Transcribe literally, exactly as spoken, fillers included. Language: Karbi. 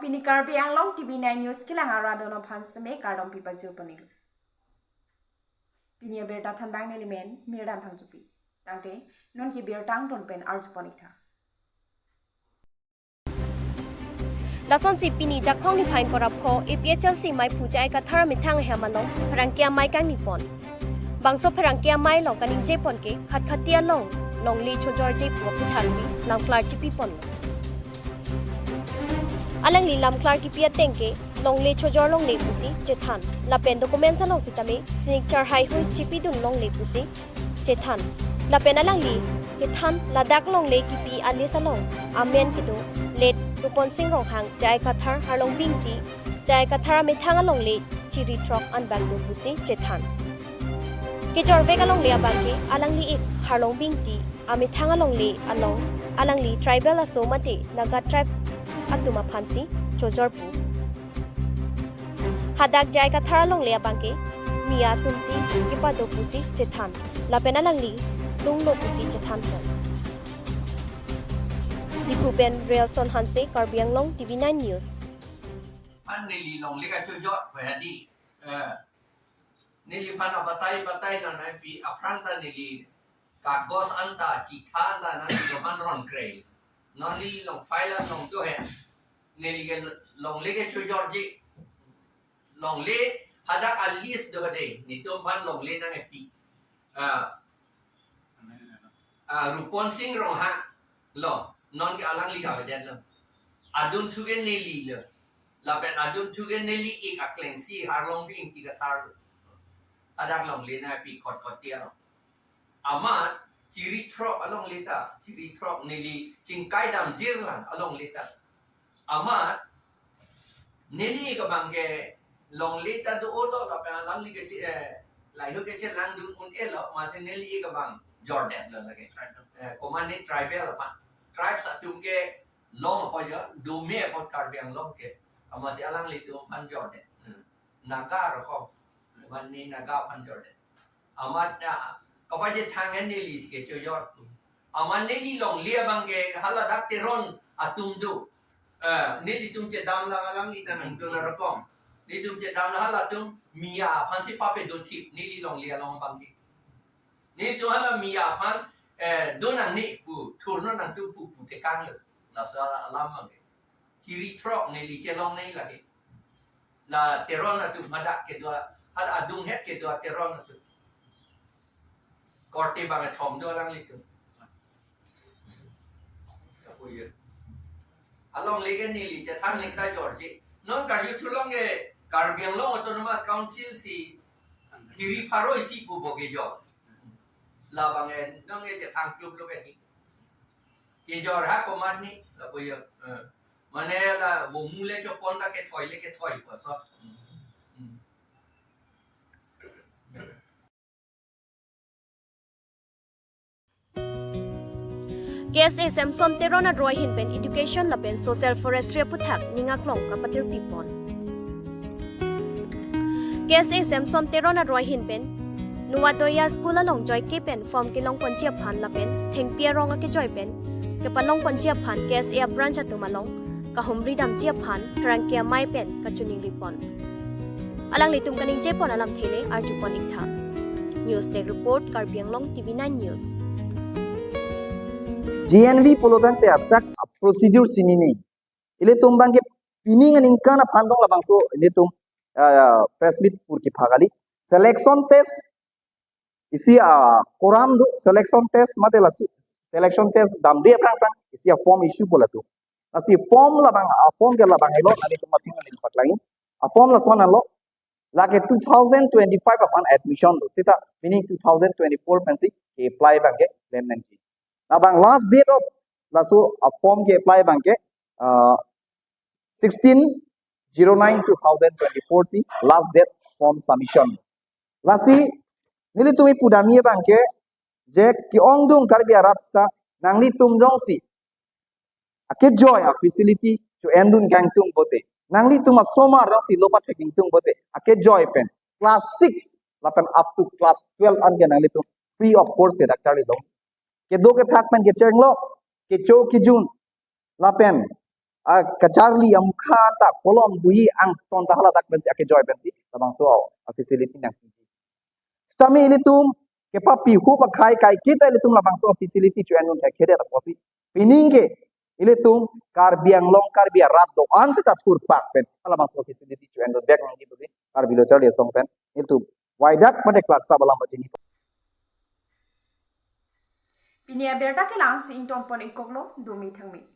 Pini Karbi Anglong T V nine News kelang arat atum aphan seme kardom pipajir ponlo. Pini abirta thanbang neli men Mirdan Phangchopi. Tangte non ke birta angton pen arju pon-ik tha. Lasonsi pini Jakhong niphai ingkoi ra pho A P H L C maiphu J I Kathar amethang ahem along pherangke amei kangni pon. Bangso pherangke amei along kaningje pon ke Khatkhati along longle chojorje pu aputhaksi lamklar chipi ponlo. Alangli lamklar kipi ateng ke longle chojor longle pusi chethan. Lapen documents along sitame signature haihui chipidun longle pusi chethan. Lapen alangli kethan ladak longle kipi a-list along amen kedo late Rupon Sing Ronghang, J I Kathar, Harlongbi Ingti, J I Kathar amethang alongle chiri throk anbak do pusi chethan. Kejorvek alongle abangke alangli ik Harlongbi Ingti amethang alongle along alangli tribal aso mate Naga tribe atum aphansi chojor pu. Hadak J I Kathar alongle abangke Miya atumsi kepado pusi chethan. Lapen alangli lunglo pusi chethan pon. Diphu pen Relson Hanse, Karbi Anglong T V nine News. An neli longle kachojor, pwehadi. Eh, neliphan abatai batai lo nangpi, aphrang ta neli kagos anta, chitha anta nangpi, dohan ron krei. Non neli long file along dohe. Neli ke longle kachojorje. Longle hadak a-list do de. Netum aphan longle nangkepi. Ah, ah, Rupon Sing Ronghang lo, non ke alangli kavedet lo. Adunthu ke neli lo. Lapen adunthu ke neli ik aklengsi Harlongbi Ingti Kathar lo. Hadak longle nangkepi Khatkhati along. Amat chiri throk alongle ta, chiri throk neli chingkai damjir lang alongle ta. Amat neli ik abangke longle ta do-olo lapen alangli ke chi, eh, laihu ke chelangdun un-elo, masi neli ik abang jordet lo lake. Eh, komatne tribal aphan. Tribes atum ke long apot jor, dome apot Karbi Anglong ke. Amatsi alanglitum aphan jordet. Hmm. Naga rokok. Komatne Naga aphan jordet. Amat, ah, kapaje thang neli si kachojor. Amat neli longle abangke hala dak Teron atum do. Eh, nelitum chedam lang alangli ta nangdun arokom. Nelitum chedam lang halatum Miya aphansi pape do thip, neli longle along abangke. Nelitum hala Miya aphan, eh, do nangne pu, thurnon nangtum pu, pu tekang lo. Laso alam abangke. Chiri throk neli chelongle lake. La Teron atum hadak kedo, hadak adunghet kedo Teron atum. Korte bangkethom do alanglitum. Kapuye. Alongle ke neli chethang ning ta jorje. Non karjuthu long ke Karbi Anglong Autonomous Council si thiri pharo isi pu bo kejor. Labang e, non ke chethang klub lo ke ni. Kejor ha komatne, lapuye. Eh. Mane la vomu le chopon ta kethoi le kethoi pu aso. Hmm. K S A Samson Teron aroi ahin pen Education lapen Social Forestry aputhak ning aklong kapatirpi pon. K S A Samson Teron aroi ahin pen Novodoya School along joike pen form kelong ponji aphan lapen thengpi arong akejoi pen kepalong ponji aphan K S A abranch atum along kahumri damji aphan pherangke amei pen kachiningri pon. Alanglitum kaningje pon alamthe le arju pon-ik tha. News Desk Report, Karbi Anglong T V nine News. J N V pulo tangte asak a-procedure chinine. Ilitum abangke pining aningkan aphan tong labangso ilitum, ah, press meet pur kephak kali. Selection test isi, ah, koram do, selection test mate laso selection test damde aphrang aphrang isi a-form issue pu latum. Lasi form labang, a-form ke labang helo, nanglitum atheng nangpaklang. A-form lason lo, lake two thousand twenty-five aphan admission do. Seta meaning two thousand twenty-four pensi ke-apply abangke lem nangji. Labang last date of laso a-form ke-apply abangke, ah, sixteen zero nine two thousand twenty-four si last date form submission. Lasi nelitum ipu damji abangke je ke-ongdung Karbi arat seta nanglitum jongsi akejoi a-facility cho-endun kangtung pote, nanglitum asomar jongsi lo pathek ingtung pote, akejoi pen class six lapen up to class twelve anke nanglitum free of cost ke dak charli long. Kedo kethak pen kechenglo, kecho kejun lapen a kacharli amukha ta kolom buhi angton ta haladak pensi akejoi pensi labangso a facility nang. Sitame ilitum kepapi hup akhai kaiketa ilitum labangso facility cho-endun thekthedet apotsi pining ke ilitum Karbi Anglong Karbi arat do-an seta thurpak pen labangso facility cho-endun vek nangji pusi Karbi Lo Charli Asong pen ilitum waidak pada keklak sap alam pachini. Pini abirta kelang si ingtonpon-ikoklo, dome thangme.